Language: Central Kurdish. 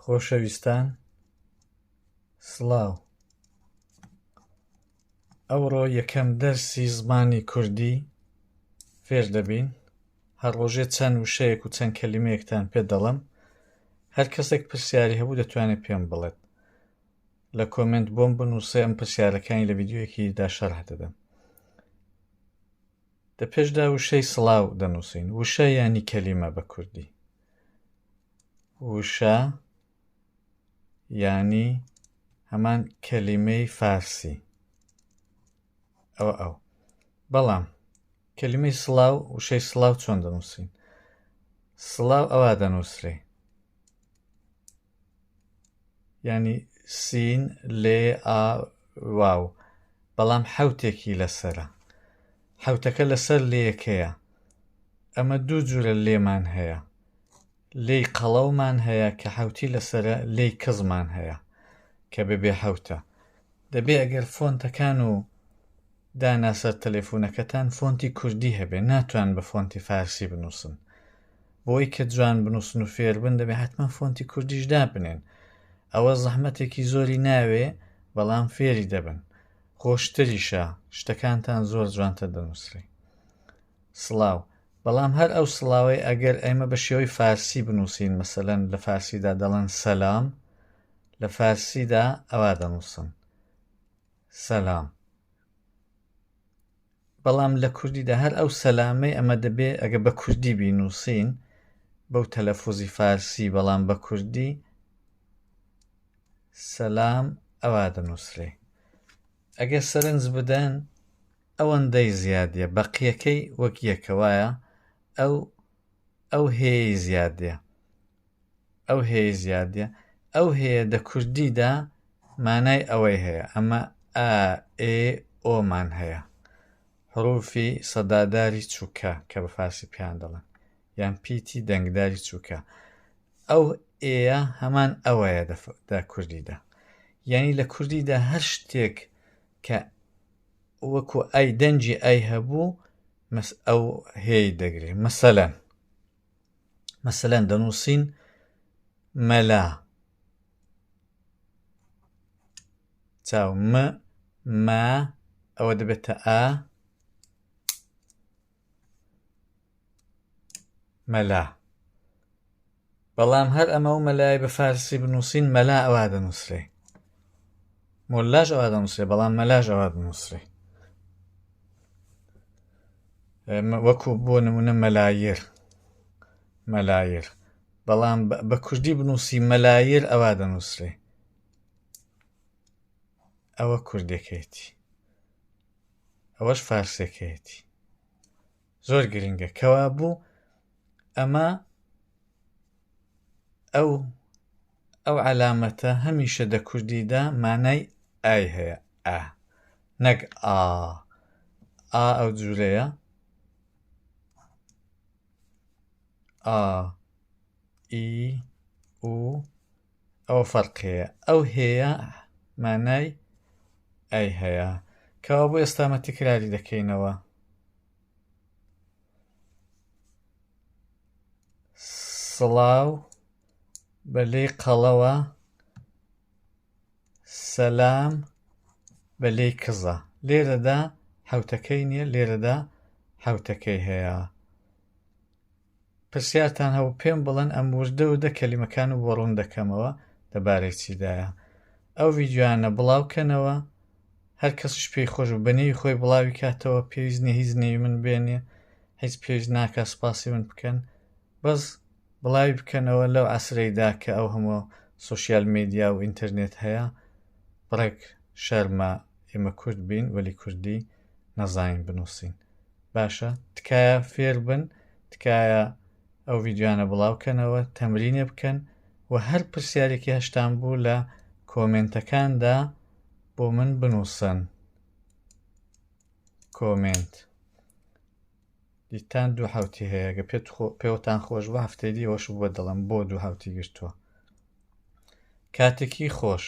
خۆشەویستان سڵاو ئەوڕۆ یەکەم دەرسی زمانی کوردی فێر دەبین هەر ڕۆژێ چەند وشەیەک و چەند کەلیمەیەکتان پێ دەڵم هەر کەسێک پرسیاری هەبوو دەتوانێت پێم بڵێت لە کۆمێنت بۆم بنووسێ ئەم پرسیارەکانی لە ڤیدیۆیەکی دا شەرح دەدەم دە پێشدا وشەی سڵاو دەنووسین وشە یانی کەلیمە بە کوردی وشە یانی هەمان کەلیمەی فارسی ئەوە ئەو بەڵام کەلیمەی سڵاو وشەی سڵاو چۆن دەنووسین سڵاو ئەوا دەنووسرێ یانی سین لێ ئا واو بەڵام حەوتێکی لەسەرە حەوتەکە لەسەر لێیەکەیە ئەمە دوو جورە لێمان هەیە لێی قەڵەومان هەیە کە حەوتی لەسەرە لێی کزمان هەیە کە بەبێ حەوتە دەبێ ئەگەر فۆنتەکان و دانا سەر تەلەفونەکەتان فۆنتی کوردی هەبێ ناتوان بە فۆنتی فارسی بنووسن بۆی کە جوان بنووسن و فێربن دەبێ حتمما فۆنتی کوردیش دابنێن ئەوە زەحمەتێکی زۆری ناوێ بەڵام فێری دەبن خۆشتریشە شتەکانتان زۆر جوانتر دەنووسرێ سڵاو بەڵام هەر ئەو سڵاوەی ئەگەر ئێمە بە شێوەی فارسی بنووسین مەسەلەن لە فارسیدا دەڵێن سەلام لە فارسیدا ئەوا دەنووسن سەلام بەڵام لە کوردیدا هەر ئەو سەلامەی ئەمە دەبێ ئەگە بە کوردی بینووسین بەو تەلەفۆزی فارسی بەڵام بە کوردی سەلام ئەوا دەنووسرێ ئەگەر سەرنج بدەن ئەوەندەی زیادە بەقیەکەی وەک یەکە وایە ئەو ئەو هەیە زیادە ئەو هەیە زیادە ئەو هەیە دە کوردیدا مانای ئەوەی هەیە ئەمە ئا ئێ ئۆمان هەیە حروفی سەداداری چووکە کە بە فارسی پێیان دەڵێن یان پیتی دەنگداری چووکە ئەو ئێیە هەمان ئەوەیە دە کوردیدا یعنی لە کوردیدا هەر شتێک کە وەکو ئای دەنگی ئای هەبوو مەس ئەو هێی دەگرێ مەسەلەن مەسەلەن دەنووسین مەلا چاو م ما ئەوە دەبێتە ئا مەلا بەڵام هەر ئەمە و مەلای بە فارسی بنووسین مەلا ئەوا دەنووسرێ مۆلاش ئەوا دەنووسرێ بەڵام مەلاش ئەوا دەنووسرێ وەکو بۆ نمونە مەلایر مەلایر بەڵام بە کوردی بنووسی مەلایر ئەوا دەنووسرێ ئەوە کوردەکەیتی ئەوەش فارسەکەیەتی زۆر گرنگە کەوا بوو ئەمە ئەو ئەو عەلامەتە هەمیشە دە کوردیدا مانای ئای هەیە ئا نەک ئا ئا ئەو جوورەیە ئا ئی و ئەوە فەرق هەیە ئەو هەیە مانای ئای هەیە کەوا بۆ ئێستامە تکراری دەکەینەوە سڵاو بە لێی قەڵەوە سەلام بە لێی کزە لێرەدا حوتەکەی نییە لێرەدا حوتەکەی هەیە پرسیارتان هەبوو پێم بڵێن ئەم وردە وردە کەلیمەکان و بۆ ڕوون دەکەمەوە دەبارەی چیدایە ئەو ڤیدیۆیانە بڵاو کەنەوە هەر کەسیش پێی خۆش بوو بە نێوی خۆی بڵاوی کاتەوە پێویست نییە هیچ نێوی من بێنێ هیچ پێویست ناکا سپاسی من بکەن بەس بڵاوی بکەنەوە لەو عەسرەیدا کە ئەو هەموو سۆشیال میدیا و ئینتەرنێت هەیە بڕێک شەرمە ئێمە کورد بین وەلی کوردی نەزانین بنووسین باشە تکایە فێر بن تکایە ئەو ڤیدیۆیانە بڵاو کەنەوە تەمرینێ بکەن و هەر پرسیارێکی هەشتان بوو لە کۆمێنتەکاندا بۆ من بنووسن کۆمێنت دیتان دوو حوتی هەیە گە پێت پێوەتان خۆش بە هەفتەی دیوەش بۆ دەڵم بۆ دوو حوتی گرتووە کاتێکی خۆش.